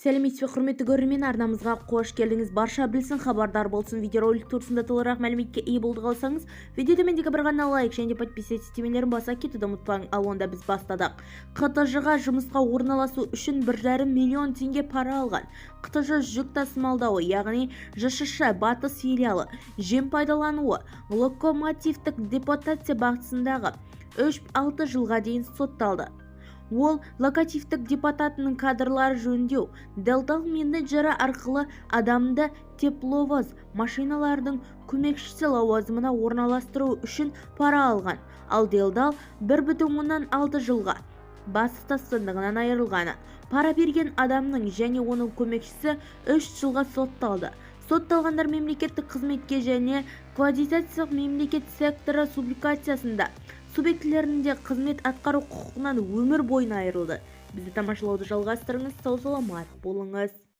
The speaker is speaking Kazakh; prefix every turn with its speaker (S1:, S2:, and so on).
S1: Сәлеметсіз бе, құрметті көрермен! Арнамызға қош келдіңіз! Барша білсін, хабардар болсын! Видеоролик турасында толығырақ мәліметке ие болуды қаласаңыз, видео төмендегі бір ғана лайк және подписаться түймелерін баса кетуді ұмытпаң. Ал онда біз бастадық. ҚТЖ-ға жұмысқа орналасу үшін 1,5 миллион теңге пара алған ҚТЖ жүк тасымалдауы, яғни ЖШШ Батыс филиалы жем пайдалануы локомотивтік депотация бағытындағы 3-6 жылға дейін сотталды. Ол локомотивтік депотатының кадрлар жөндеу делдал менеджері арқылы адамды тепловоз машиналардың көмекшісі лауазымына орналастыру үшін пара алған. Ал делдал 1,6 жылға бас бостандығынан айырылғаны. Пара берген адамның және оның көмекшісі 3 жылға сотталды. Сотталғандар мемлекеттік қызметке және квазимемлекеттік мемлекет секторы субъектісінде субъектілерінде қызмет атқару құқығынан өмір бойына айырылды. Бізді тамашалауды жалғастырыңыз, сау-саламат болыңыз!